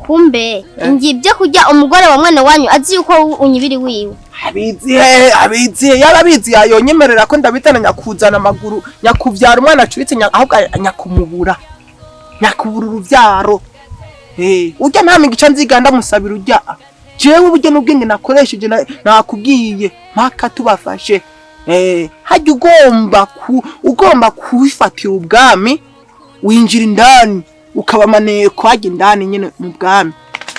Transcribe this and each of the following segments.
Kumbe ngiye ibyo kurya umugore wa mwene wanyu azi yuko unyibiri wiwe. Abizi he, abizi he, yarabizi yonyemerera ko ndabitana nyakuzana amaguru, nyakuvyara umwana acuritse, ahubwo nyakumubura. Nyakubura uruvyaro. Urya nta migica nziga ndamusabira urya. Jewe uburyo n'ubwenge nakoresheje nakubwiye mpaka tubafashe. Hajya ugomba kubifatira ubwami, winjira indani ukaba maneko hajya indani nyine mu bwami.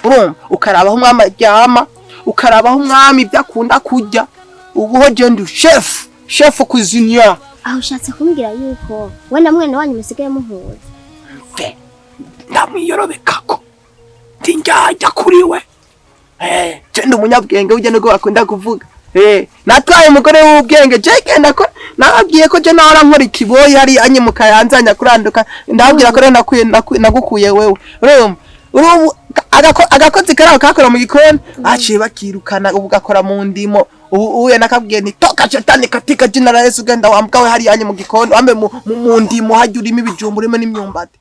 Urumva ukarabaho umwami aryama, ukarabaho umwami ibyo akunda kurya. Ubu ho je ndi chef, chef cuisinier. Aho ushatse kumbwira yuko we na mwene wanyu musigaye muhuza? Ndamwiyorobekako ndinjyajya kuri we. Je ndi umunyabwenge burya nubwo bakunda kuvuga. Natwaye umugore w'ubwenge, je genda ko nababwiye ko je nahora nkora ikiboyi hari anye mu Kayanza nyakuranduka, ndababwira ko rero nagukuye wewe. Urumva urubu agakozi karaho kakora mu gikoni, aciye bakirukana ubu gakora mu ndimo. Ubu uye nakabwiye nti toka shetani katika jina la Yesu, genda wambwawe hari anye mu gikoni, wambe mu ndimo hajya urimo ibijumbu urimo n'imyumbati.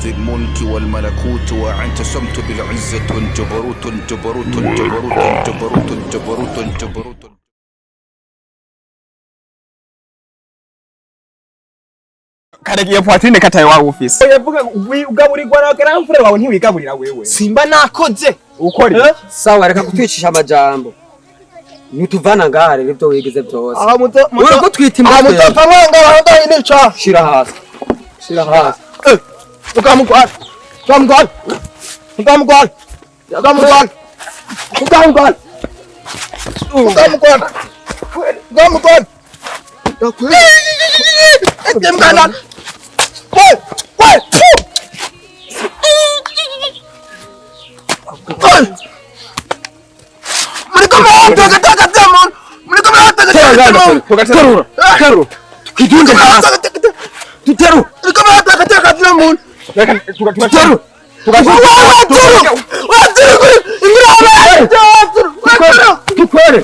الملك والملكوت واعتصمت بالعزة جبروت جبروت جبروت جبروت جبروت جبروت. Kare poitrine kataye wa office. Yavuga ugaburirwa na grand frère wawe ntiwigaburira wewe. Simba nakoze. Ukora sawa, reka kutwicisha amajambo. Nituvana ngaha rero ibyo wigize byose. Aha muto uri kutwita imbwa. Aha muto pamwanga aho nica. Shira hasi. Shira hasi. Ukamugwara. Ukamugwara. Ukamugwara. Ukamugwara. Ukamugwara. Ukamugwara. Ukamugwara. Mwana. Woi, woi. Muriko muratakataka temo. Muriko muratakataka temo. Terura. Terura. Kidunde hasi. Tuteru. Muriko muratakataka temo. Tuteru. Tukwere.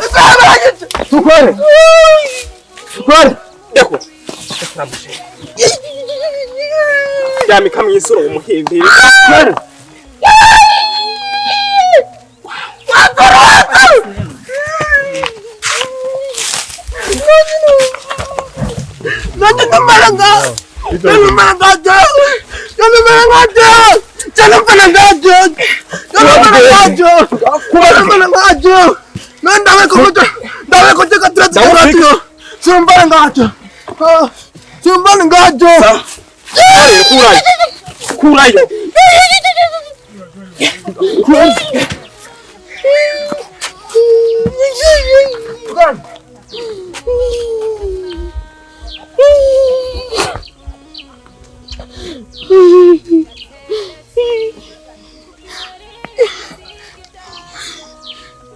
Tukwere. Tukwere. Deko. Yamika mwisuro umuhimbi. Tukwere. Kurayo.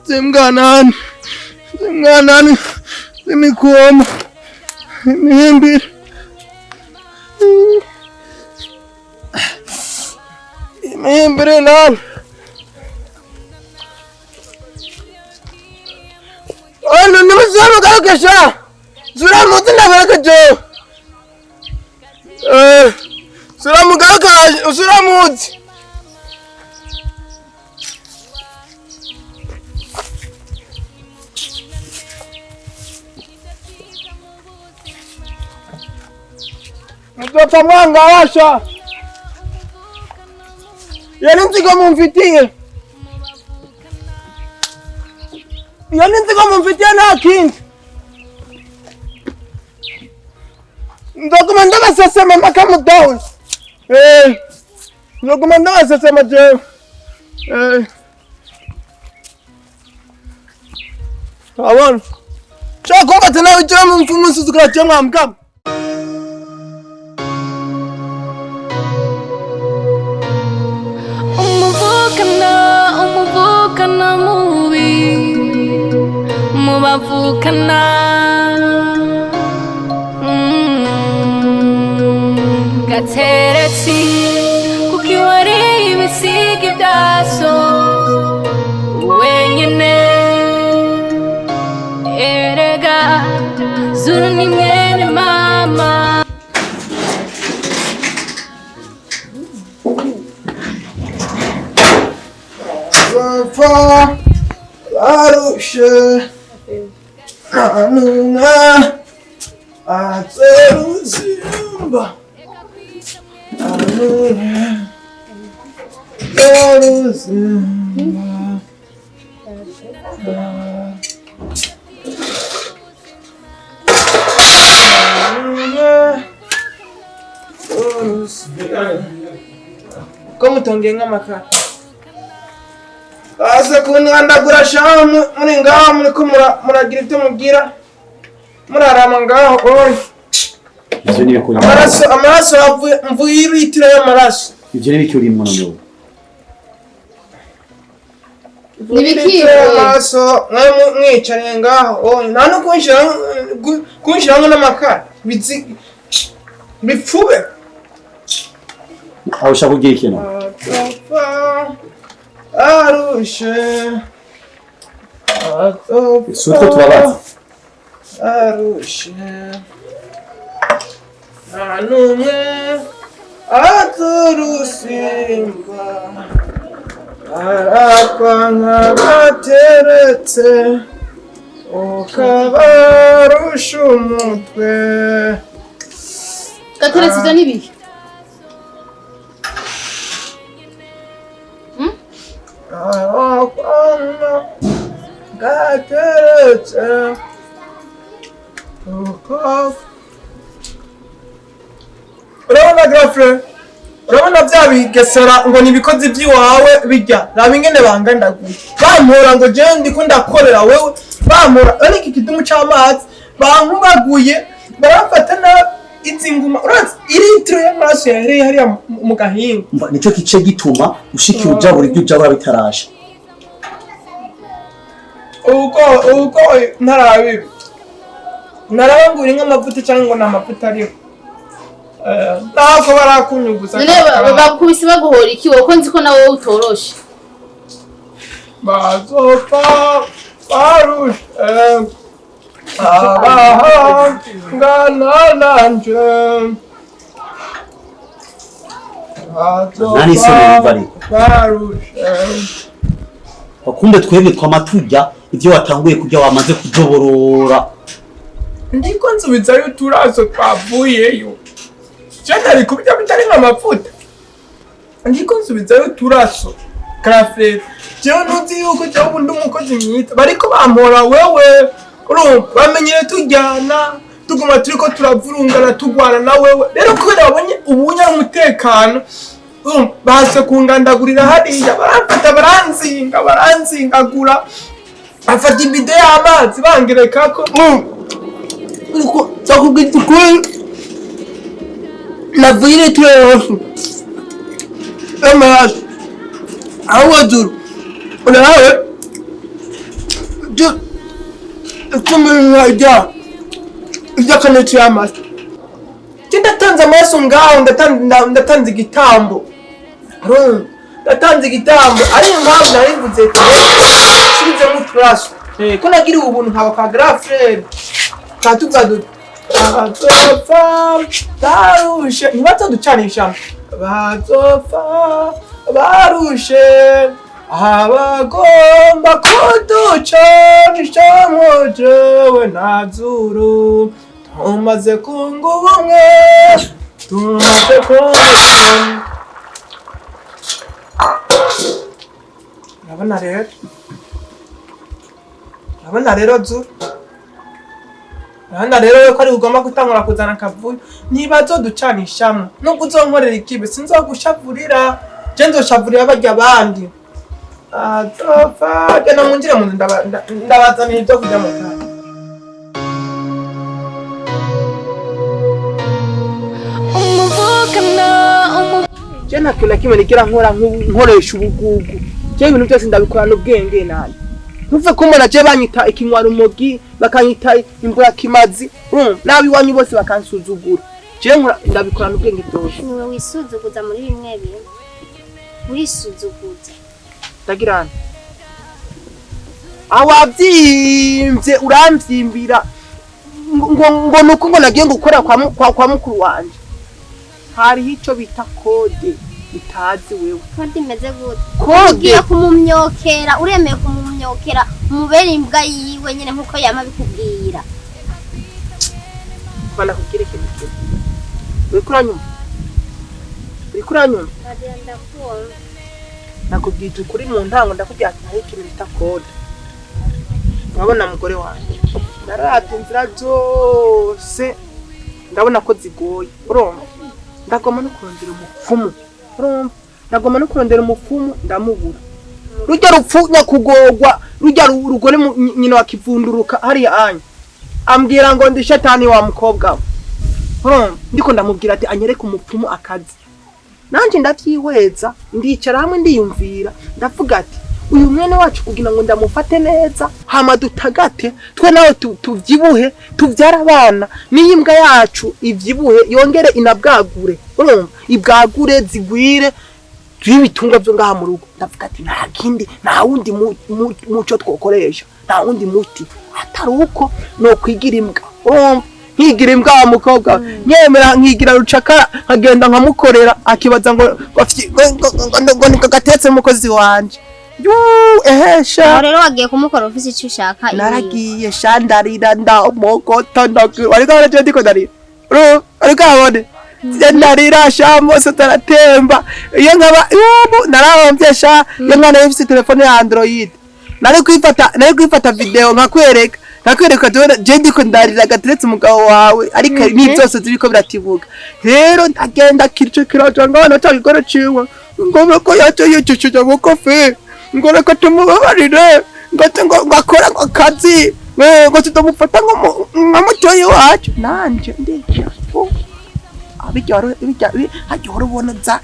Zimganani, zimganani, zimikoma, imihimbiri. Imihimbiri nani? Ono nimusema kakesha. Zura mutu ndabaraka jo. Zura mugaka, zura mutu. Mtoto mwanga washa. Iyo ni nzigo mumfitiye. Iyo ni nzigo mumfitiye nta kindi. Nzoguma ndabasesema mpaka mudown. Nzoguma ndabasesema jewe. Abona. Shaka kuba nawe jewe mumfumu nsuzugura jewe mwamukama. Umuvukana, umuvukana mubi mubavukana. Gateretse kuko iwariye ibisiga ibyaso wenyine. Erega zuru ni mwene mama. Bapfa barushe nta n'umwe aterusimba nta n'umwe aterusimba. Ko mutongeye nk'amakara baze kundandagura shamu muri ngaho muriko muragira ibyo mubwira murarama ngaho oyi. Ivyo ni ibiki urimo? Amaraso, amaraso avuye mvuye iritiro y'amaraso. Ivyo ni ibiki urimo noneho? Nibiki? Iritiro y'amaraso mwe mwicariye ngaho oyi, nta no kunshiramwo n'amakara bipfube. Aho ushaka kugira ikintu? Atopfa arushe atopfa Si utwo turabaza. Arushe nta n'umwe aturusimba arakwa nkabateretse ukabarusha umutwe. Gateretse ibyo n'ibihe? Arakwa gateretse uka. Urabona grafre, urabona bya bigesera ngo ni ibikozi by'iwawe bijya raba ingene bangandaguye bampora ngo jewe ndiko ndakorera wewe, bampora ariko iki kidumu c'amazi bankubaguye baramfata nabi. Izi nguma urazi iritiro y'amaraso yahereye hariya mu gahinga. Umva, nico kice gituma ushikira ujabura ibyo ujabura bitarasha. Uko uko ntarabibi narabangura nk'amavuta cyangwa ngo ni amavuta ariho. Ntabwo barakunyuguza. None bakubise baguhora iki wowe ko nzi ko nawe utoroshe? Bazopfa barushe abahangana nanje. Nani se numva ariko? Barushe. Bakumbe twebwe twama turya ivyo watanguye kurya wamaze kujoborora. Ndiko nsubizayo uturaso twavuyeyo, je ntari kubirya bitari nk'amavuta. Ndiko nsubizayo uturaso karafere, jewe ntuzi yuko jewe ubu ndi umukozi mwiza, bariko bampora wewe. Urumva bamenyere tujyana tuguma turiko turavurungana tugwana na wewe. Rero kubera babonye ubunya umutekano, urumva baze kungandagurira hariya, baramfata baranzinga baranzingagura, bafata ibido y'amazi bangerekako. Nzakubwira ukuri, navuye iritiro yose y'amaraso. Ahubwo duru urahawe icumi irya irya kaneti y'amata. Njye ndatanze amaraso ngaho, ndatanze igitambo. Urumva? Ndatanze igitambo ariyo mpamvu narivuze ati nsubizemo uturaso. Ko nagiriwe ubuntu nkaba kwa grafre katuvuga duti bazopfa barushe ntibazoducanisha, bazopfa barushe abagomba kuducanisha jewe na zuru tumaze kunga ubumwe, tumaze kunga ubumwe. Urabona rero, urabona rero zuru. Hano rero ko ari ugomba gutangura kuzana akavuyo, ntibazoducanishamwo. Nubwo uzonkorera ikibi, sinzogushavurira, je nzoshavurira barya abandi. Azopfa. Genda mwinjire mu nzu, ndabazanira ibyo kurya mu kanya. Umuvukano. Je nta kintu na kimwe nigera nkora nkoresha ubugugu. Je ibintu byose ndabikorana ubwenge nani. Ntuve kumbona je banyita ikinywarumogi, bakanyita imburakimazi, urumva, n'abiwanyu bose bakansuzugura. Je nkora, ndabikorana ubwenge byose. Niwe wisuzuguza muri bimwe bimwe, urisuzuguza. Ndagira nti awavyimbye uramvyimbira ngo nuko ngo nagiye gukora kwa mukuru wanje, hariho ico bita code utazi wewe. Code imeze gute? Code. Ugiye kumumyokera, uremeye kumumyokera, umubere imbwa yiwe nyene nkuko yama bikubwira. Bana kubwira ikintu kimwe, uriko uranyumva? Uriko uranyumva? Ndakumva. Nakubwije ukuri mu ntango, ndakubwira ati hariho ikintu bita code. Urabona mugore wanjye, narata inzira zose, ndabona ko zigoye, urumva, ndagomba no kurondera umupfumu, urumva, ndagomba no kurondera umupfumu, ndamubura. Rujya rupfu nyakugorwa, rujya rugore nyina wa kivunduruka hariya anya ambwira ngo ndi shetani wa mukobwa we, urumva. Ndiko ndamubwira ati anyereke umupfumu akazi. Nanje ndavyihweza, ndicara hamwe, ndiyumvira, ndavuga ati uyu mwene wacu kugira ngo ndamufate neza, hama dutagate twe nawe tuvyibuhe, tuvyare abana, n'iyi mbwa yacu ivyibuhe, yongere inabwagure, urumva, ibwagure zigwire ibitungwa byo ngaha mu rugo. Ndavuga ati nta kindi, nta wundi muco twokoresha, nta wundi muti atari uko nokwigira imbwa, urumva, nkigira imbwa wa mukobwa we, nyemera nkigira rucakara, nkagenda nkamukorera, akibaza ngo niko gatetse umukozi wanje. Yuu, ehesha. Aho rero wagiye kumukora ufise icyo ushaka iwiwe. Naragiye sha, ndarira, ndamogota, ndagira ariko abona ndiko ndarira. Urumva, ariko abone ndarira sha, mose taratemba. Iyo nkaba ubu narahombye sha. Iyo nkana ifise telefone ya Android, nari kwifata video nkakwereka tubona je ndiko ndarira gateretse umugabo wawe, ariko ni byose ziriko biratibuka. Rero ndagenda kirco kiraja ngabona cagikora ciwe, ngo ko yaje yicishije bukofi, ngo reka tumubabarire, ngo akore ngo akazi, ngo tutamufata nka mutoyi wacu. Nanje ndicara abijya hajya uhora ubona nza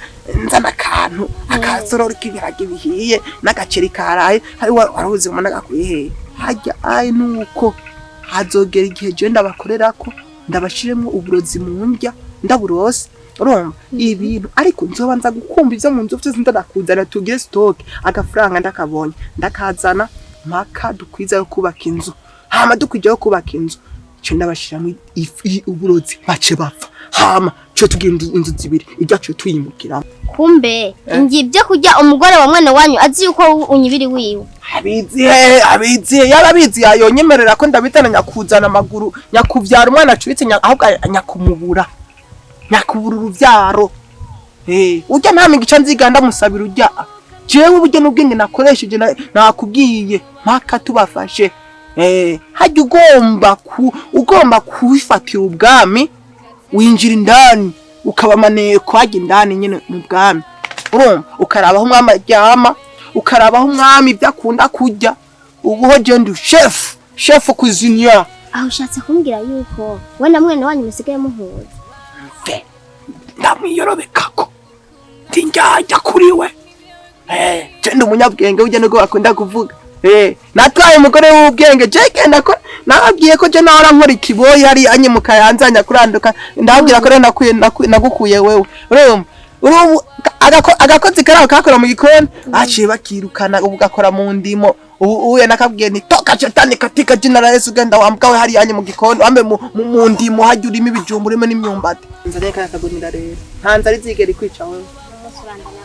nzana akantu, akasorori k'ibiharage bihiye n'agaceri karaye, hari wari uzi umuntu agakwiye hehe hajya ayi. Nuko hazogera igihe je ndabakorerako, ndabashiremo uburozi mu ndya, ndaburose, urumva, ibintu. Ariko nzoba nza gukumva ivyo mu nzu vyose, ndadakuzana tugire stock. Agafaranga ndakabonye, ndakazana mpaka dukwiza yo kubaka inzu. Hama dukwije yo kubaka inzu, ce ndabashiramo uburozi, bace bapfa. Hama ce tugira inzu zibiri, iryacu tuyimukiramo. Kumbe ngiye ibyo kurya umugore wa mwene wanyu azi yuko unyibiri wiwe. Abizi he? Abizi he? Yaba abizi yonyemerera ko ndabitana nyakuzana amaguru, nyakuvyara umwana acuritse, ahubwo nyakumubura, nyakubura uruvyaro. Urya nta migica nziga ndamusabira urya. Jewe uburyo n'ubwenge nakoresheje, nakubwiye mpaka tubafashe. Hajya ugomba kubifatira ubwami, winjira indani ukaba maneko hajya indani nyine mu bwami, urumva, ukaraba aho umwami aryama, ukaraba aho umwami ibyo akunda kurya. Ubuho je ndi chef cuisinier. Aho ushatse kumbwira yuko we na mwene wanyu musigaye muhuza? Mve ndamwiyorobekako, ndinjyajya kuri we. Je ndi umunyabwenge burya, nubwo bakunda kuvuga. Natwaye umugore w'ubwenge. Je genda ko nababwiye ko je nahora nkora ikiboyi hari anye mu Kayanza, nyakuranduka, ndababwira ko rero nagukuye wewe, urumva. Urubu agakozi karaho kakora mu gikoni baciye bakirukana, ubu gakora mu ndimo. Ubu uye nakabwiye nti toka shetani katika jina la Yesu, genda wambwa we hariya anye mu gikoni, wambe mu ndimo hajya urimo ibijumba, urimo n'imyumbati. Nzara yakagumira rero, nta nzara izigera ikwica wewe. Umunsi urandana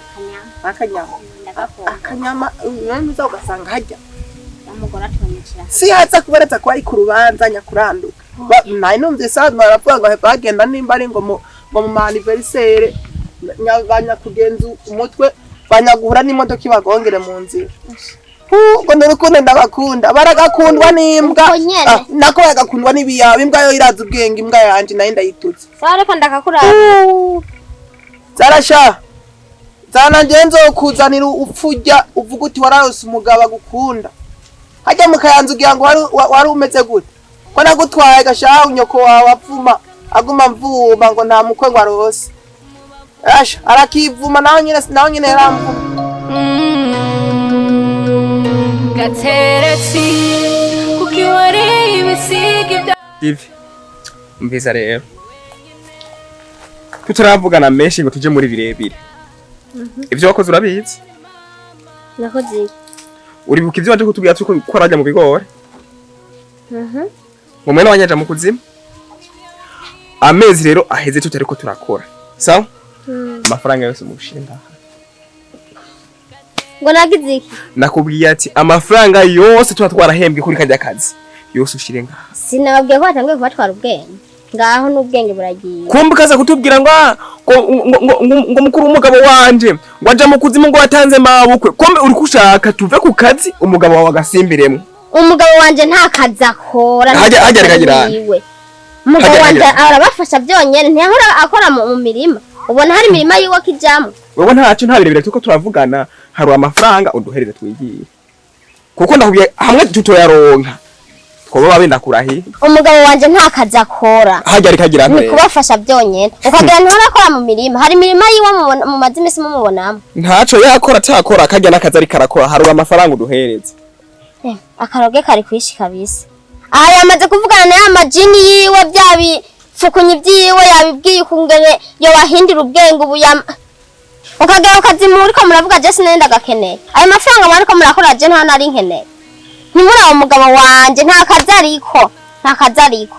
akanyama. Akanyama. Ndagakunda. Akanyama uza ugasanga hajya Umugore atwanyukira. Si haza kubaretse ko ari ku rubanza nyakuranduka. Nari numvise hano baravuga ngo bagenda nimba ari ngo mu ma anniversaire, banyakugenza umutwe, banyaguhura n'imodoka ibagongere mu nzira. Ngo n'urukundo ndabakunda, baragakundwa n'imbwa. Uko nyene. Ah, nako bagakundwa n'ibiyaba. Imbwa yo irazi ubwenge, imbwa yanje nayo ndayitutse. Sawa, reka ndakakuraba. Zarasha zana, nje nzokuzanira upfujya uvuga uti wararose umugabo agukunda. Hajya mu Kayanza ugira ngo wari umeze gute? Ko nagutwaye gashahu, nyoko wawe avuma, aguma mvuma ngo nta mukwe ngo arose. Asha arakivuma nawe nyene, nawe nyene yaramvuma. Gateretse kuko iwariye ibisiga bya Divi, umvise rero, tutaravugana menshi ngo tuje muri birebire, ivyo wakoze urabizi. Nakoze iki? Uribuka ivyo waje kutubwira tuko ko arajya mu bigori, ngo mwene wanyaja mu kuzimu? Amezi rero aheze tutariko turakora, sawa? Amafaranga yose mushinga. Ngo nagize iki? Nakubwiye ati amafaranga yose tuba twarahembwe kuri kajya kazi yose ushire ngaha. Sinababwiye ko batanguye kubatwara ubwenge? Ngaho n'ubwenge buragiye. Kumbe ukaza kutubwira ngo ah, ngo mukuru w'umugabo wanje ngo aja mu kuzimu, ngo watanze mabukwe. Kumbe uri kushaka tuve ku kazi, umugabo wawe agasimbiremwo. Umugabo wanje nta kazi akora. Hajya reka girana. Yiwe. Umugabo Hajya wanje hajya. arabafasha byonyene, ntiyahora akora mu mirima. Ubona hari imirima yiwe akijamwo? Wewe ntacyo, nta birebire turiko turavugana. Hari amafaranga uduhereze twigiye, kuko ndakubwiye hamwe tutoyaronka twoba babenda kurahi. Umugabo wanje nta kazi akora. Hajya reka girana. Ni kubafasha byonyene, ukagira ntihora akora mu mirima. Hari imirima yiwe mumaze imisi mumubonamo? Ntaco yakora, atakora, akajya n'akazi ariko arakora. Hari amafaranga uduhereze. Akaroge kari kwishi kabisa. Aha yamaze kuvugana na ya majini yiwe, bya bifukunyi vyiwe, yabibwiye ukungene yobahindira ubwenge. Ubu yam ukagera ukazimu uriko muravuga. Je sinari ndagakeneye ayo mafaranga mwariko murakora, je nta nari nkeneye. Ntimuraba umugabo wanje nta kazi ariko, nta kazi ariko.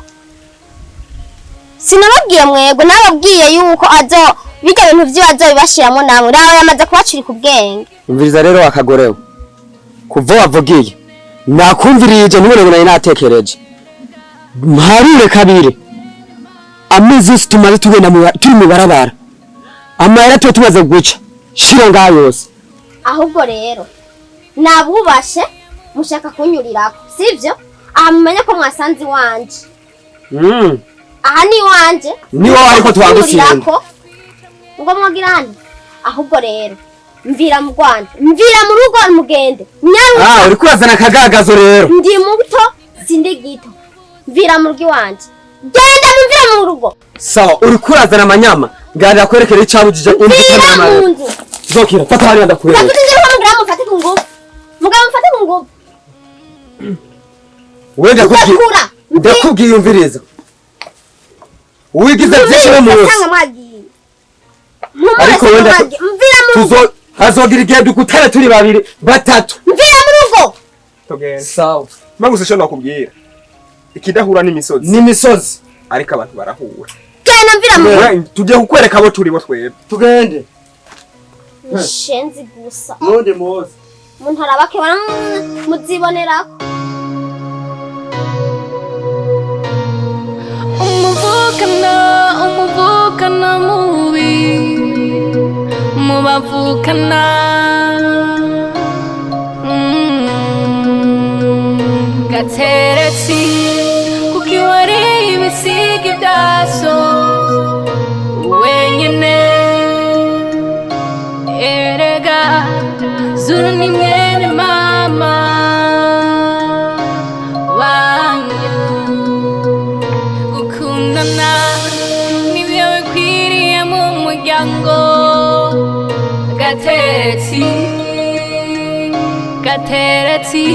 Sinababwiye mwebwe? Nababwiye yuko azo bijya bintu vyiwe azobibashiramwo namwe. Raba, yamaze kubacurika ubwenge. Umviriza rero akagorewe, kuva wavugiye nakumvirije, ntubone ngo nari natekereje. Mparure kabiri, amezi yose tumaze tugenda turi mu barabara, amahera tuba tumaze guca, shira ngaha yose. Ahubwo rero nabubashe, mushaka kunyurirako sivyo? Aha mumenye ko mwasanze iwanje. Aha ni iwanje. Ni wowe ariko twagusinda. Kunyurirako. Ngo mwagira hano? Ahubwo rero mvira mu Rwanda, mvira mu rugo, mugende nyawe. Ah, uriko urazana akagagazo rero. Ndi muto sindi gito. Mvira mu rugo iwanje, genda, mumvira mu rugo. Sawa, uriko urazana amanyama, nganira kwerekera icabujije. Mvira mu nzu. Zokira, fata hariya ndakwereka. Mufate inzira, mugira mufate ku ngufu, mugabo mufate ku ngufu. Wewe ndakubwiye. Ndakura. Ndakubwiye, umviriza, wigize byinshi no munsi. Mvira mwagiye. Ariko wenda Mvira mu rugo. Tuzo hazogira igihe dukutane turi babiri batatu. Mvira mu rugo. Tugende. Sawa. Magusa icyo nakubwira, ikidahura n'imisozi. N'imisozi. Ariko abantu barahura. Genda, mvira mu rugo. We, tugiye kukwereka abo turi bo twebwe. Tugende. Shenzi gusa. Nundi muzi. Umuntu arabakebana, muzibonerako. Umuvukano, umuvukano mubi mubavukana. Gateretse kuko iwariye ibisiga bya so wenyine. Erega zuru ni mwene mama wanyu. Gukundana nibyo bikwiriye mu muryango. Gateretsi, gateretsi,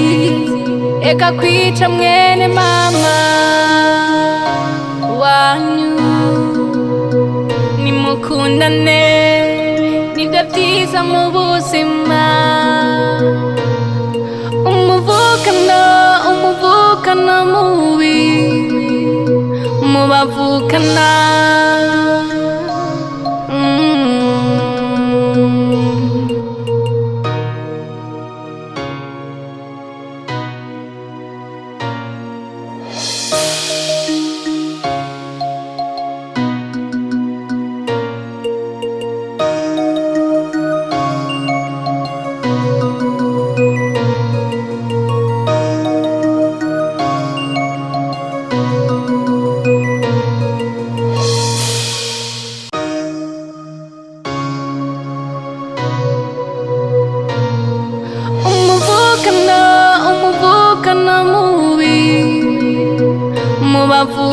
eka kwica mwene mama wanyu. Nimukundane, nibyo byiza mu buzima. Umuvukano, umuvukano mubi mubavukana.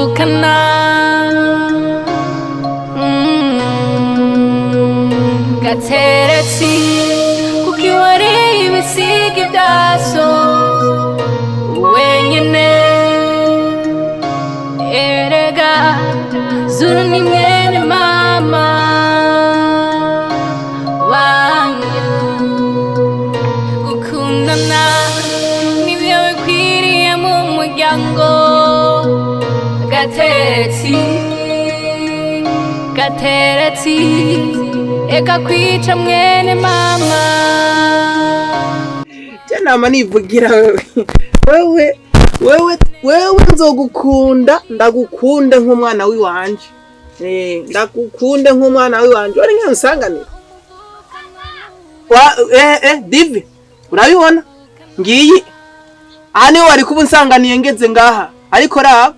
Tuvukana. Gateretse kuko iwariye ibisiga bya so wenyine. Erega zuru ni mwene mama wanyu. Gukundana nibyo bikwiriye mu muryango. Gateretsi, gateretsi, eka kwica mwene mama. Je nama nivugira wewe, wewe, wewe, wewe, nzogukunda, ndagukunde nk'umwana w'iwanje. Ndagukunde nk'umwana w'iwanje. Wari ngiye nsanganira wa Divi, urabibona ngiyi aha niwe wari kuba unsanganiye ngeze ngaha, ariko raba,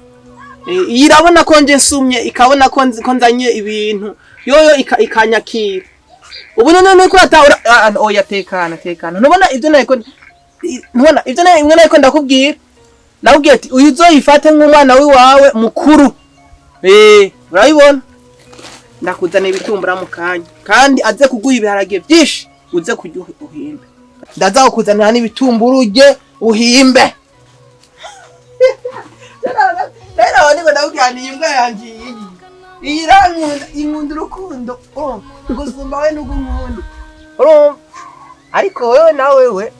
iyi irabona ko nje nsumye, ikabona ko ko nzanye ibintu, yoyo ikanyakira. Ubu none nuko atahura. Ah, oya, tekana, tekana. Ntubona ibyo nariko, ntubona ibyo imwe nariko ndakubwira? Nakubwiye ati uyu uzoyifate nk'umwana w'iwawe mukuru. Urabibona, ndakuzana ibitumbura mu kanya, kandi aze kuguha ibiharage byinshi, uze kurya uhimbe. Ndaza kukuzanira n'ibitumbura, urye uhimbe. Rero aho niko ndakubwira ni imbwa yanje iyi. Iyi irankunda, inkunda urukundo, urumva, gusumba we n'ubwo unkunda, urumva. Ariko wewe na wewe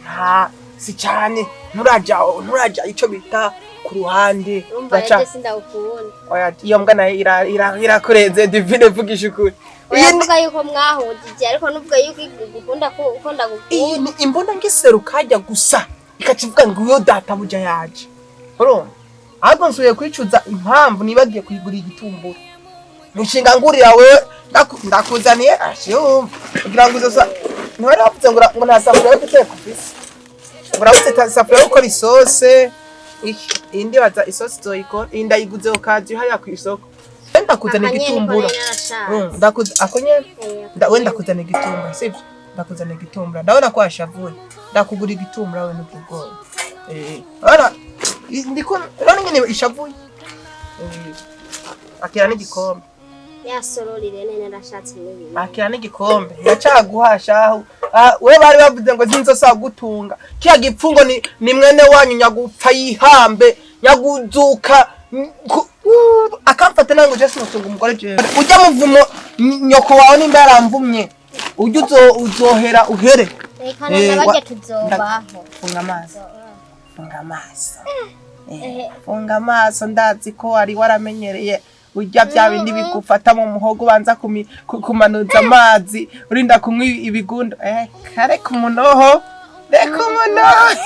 nta si cyane, nturaja ico bita ku ruhande. Urumva Uraca. rero sindagukunda. Oya, iyo mbwa nayo irakurenze Divine, vugisha ukuri. Iyi Uravuga yuko mwahujije, ariko nuvuga yuko igukunda ko uko iyi ndagukunda. Ni imbona ngiseruka hajya gusa ikakivuga ngo uyo databuja yaje, urumva. Ahubwo nsubiye kwicuza impamvu nibagiye kuyigurira igitumbura. Inshinga ngurira wewe, ndakuzaniye ashiyumva kugira ngo uzosa ntiwari wavuze ngo ngo nta safuriya yo guteka ufise, ngo urabuze isafuriya yo gukora isose. Iki indi baza isosi izoyikora, iyi ndayiguze ukazi hariya ku isoko. We ndakuzaniye Akanyene ko igitumbura. nari narashatse. Ndakuza ako nyene. We ndakuzana igitumbura, sibyo? Ndakuzana igitumbura, ndabona ko washavuye, ndakugura igitumbura we n'ubwoba. Urabona ndiko, urabona nyene ishavuye. Akira n'igikombe. Ya sorori rero nari narashatse n'ibintu. Akira n'igikombe yacaguha shahu. Ah, we bari bavuze ngo sinzosa gutunga kiya gipfungo ni mwene wanyu nyagupfa yihambe nyaguzuka akamfata nango je sinotunga umugore jewe ujya muvumo nyoko wawe nimba yaramvumye ujya uzohera uhere. Reka none barya tuzobaho. Funga amaso, funga amaso. Funga amaso, ndazi ko wari waramenyereye urya bya bindi bigufata mu muhogo, ubanza kumanuza amazi, urinda kunywa ibigundo. Reka umunoho, reka umunoho.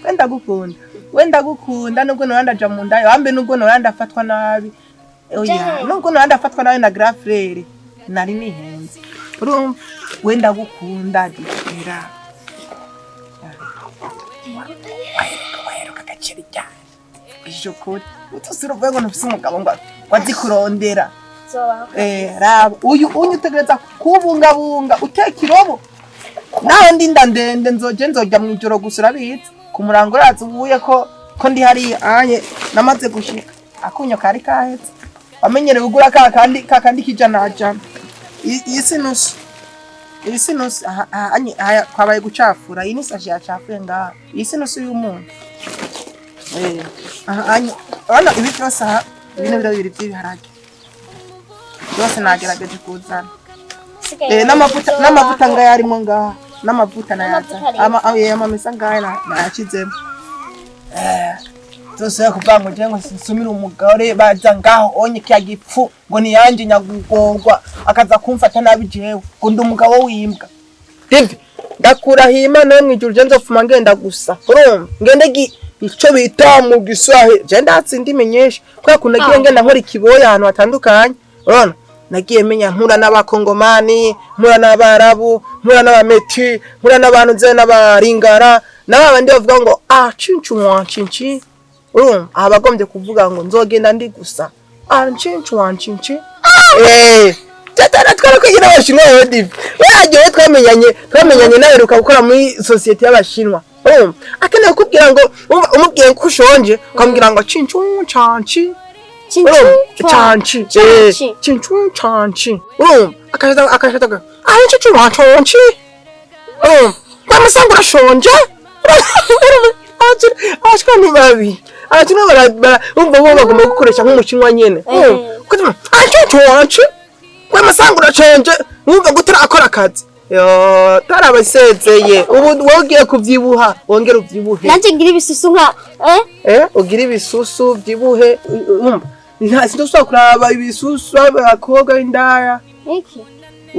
We ndagukunda, we ndagukunda, nubwo nora ndaja mu ndayo wambe, nubwo nora ndafatwa nabi. Oya, nubwo nora ndafatwa nabi na grand frère, nari nihenze, urumva. We ndagukunda dikira. Waheruka agaciro cyane ije ukuri utusira uvuge ngo ntufise umugabo ngo azi kurondera. Tuzobaho. Raba uyu unyu utegereza kubungabunga, uteka irobo naho ndi nda ndende, nzoje nzojya mu ijoro gusa, urabizi ku murango urazi ubuye ko ndi hariya anye namaze gushika akunyo kari kahetse wamenyereye ugura ka kandi ka kandi k'ijana jana. Iyi si nusu, iyi si nusu. Aha, aha, anye aha kwabaye gucafura, iyi ni sashe yacafuye ngaha, iyi si nusu y'umuntu. Aha anye urabona ibi byose aha, ibi ni biro bibiri by'ibiharage byose nagerageje kuzana. Sigaye N'amavuta tuzobaho. N'amavuta ngaya arimo ngaha, n'amavuta nayaza. N'amavuta arimo. Amamesa ngaya nayashizemo. Zose yo kuvuga ngo je ngo sinsumire umugore baza ngaho onye kiya gipfu ngo ni yanje nyagugorwa akaza kumfata nabi jewe ngo ndi umugabo w'imbwa. Divi, ndakurahiye Imana yo mw'ijuru, je nzofuma ngenda gusa, urumva, ngende ico bita mu Giswahili. Je ndatse indimi nyinshi kubera ukuntu nagiye ngenda nkora ikiboya ahantu hatandukanye, urabona nagiye menya mpura n'abakongomani, mpura n'abarabu, mpura n'abameti, mpura n'abantu nze n'abaringara n'aba bandi bavuga ngo ah cincu mwa cinci, urumva, aha bagombye kuvuga ngo nzogenda ndi gusa ah cincu wa cinci. Tatana twara kwigira abashinwa wewe Divi, wewe twamenyanye naheruka gukora muri sosiyete y'abashinwa, urumva akeneye kukubwira ngo umubwiye ko ushonje ukamubwira ngo cincu canci. Cincu Chanchi. Eh, Chanchi. cincu chanchi. Urumva akashata akashata aho cincu chanchi. Urumva kwamusanga urashonje. Urumva abashwa ni babi. Abakina umva bo bagomba gukoresha nk'umushinwa nyene. Eh. Kuko aho chanchi. Kwamusanga urashonje. Urumva ngo utarakora akazi. Yo, tarabasezeye. Ubu wowe ugiye kuvyibuha, wongere uvyibuhe. Nanje ngira ibisusu nka eh. Eh, ugira ibisusu byibuhe, umva nta sindosubira kuraba ibisusu abakobwa b'indaya. Iki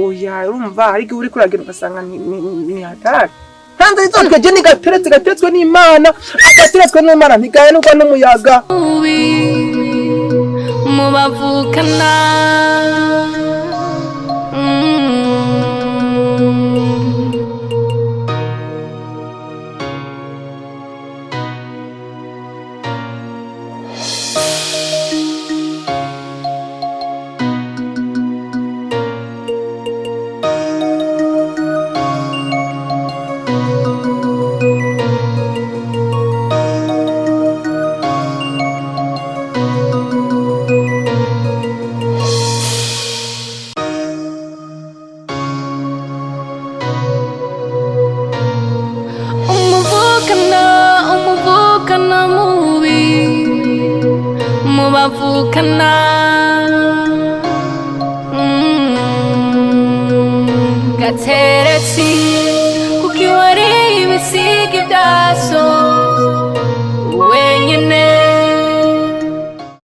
Oya, urumva ariko igihe uriko uragenda ugasanga ni hatari ntanze izotwe je nigateretse gateretswe n'Imana, agateretswe n'Imana ntigahenurwa n'umuyaga. Mubi mubavukana. Umuvukana, umuvukana mubi mubavukana. Gateretsi kuki wariye ibisiga ibyaso.